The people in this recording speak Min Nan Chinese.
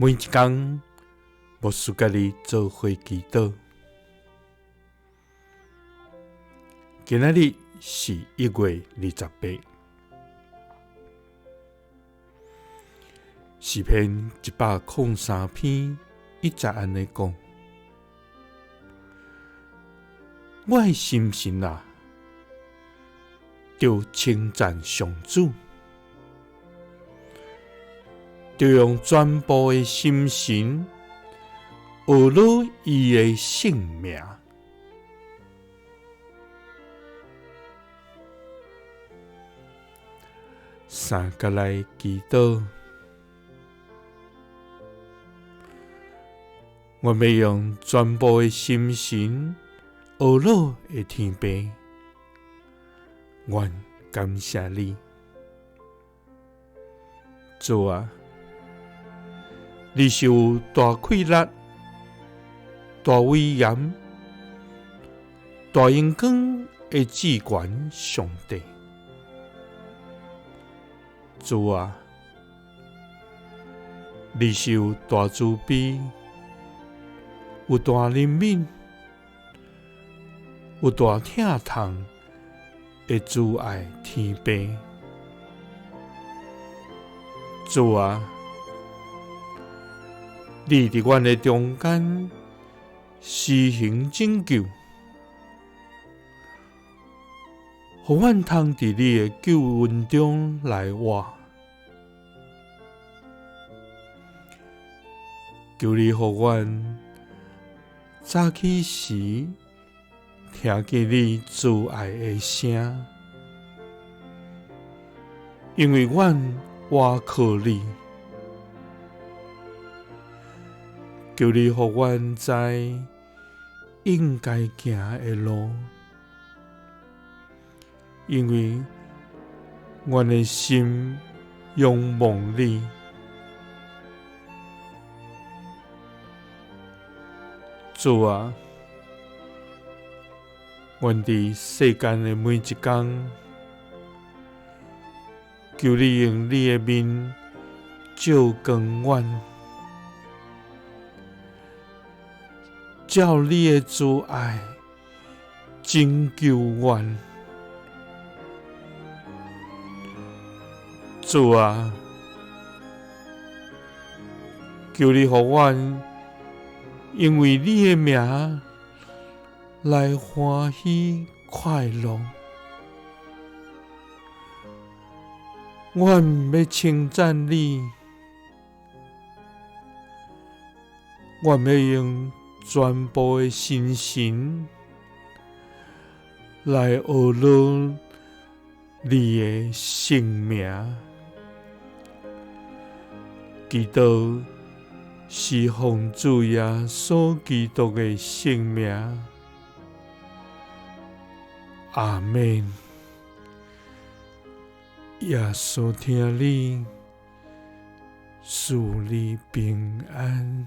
每一工，牧師佮你做伙祈禱。今仔日是1月28，詩篇103篇1節按呢講：我的心神啊，著稱讚上主，著用全部的心神呵咾伊的聖名。三佮來祈禱，阮欲用全部的心神呵咾的天父，阮感謝你，主啊，你是有大氣力、大威嚴、大榮光的至懸上帝。主啊，你是有大慈悲、有大憐憫、有大疼痛的慈愛天父。主啊，你佇阮的中間施行拯救，予阮通佇你的救恩中來活。求你予阮早起時聽見你慈愛的聲，因為阮倚靠你。求你予阮知應該行的路，因為阮的心仰望你。主啊，阮佇世間的每一工，求你用你的面照光阮，照你的慈愛拯救阮。主啊，求你予阮因為你的名來歡喜快樂。阮欲稱讚你，阮欲用全部的心神來呵咾你的聖名。祈禱是奉主耶穌基督的聖名。阿們。耶穌疼你，賜你平安。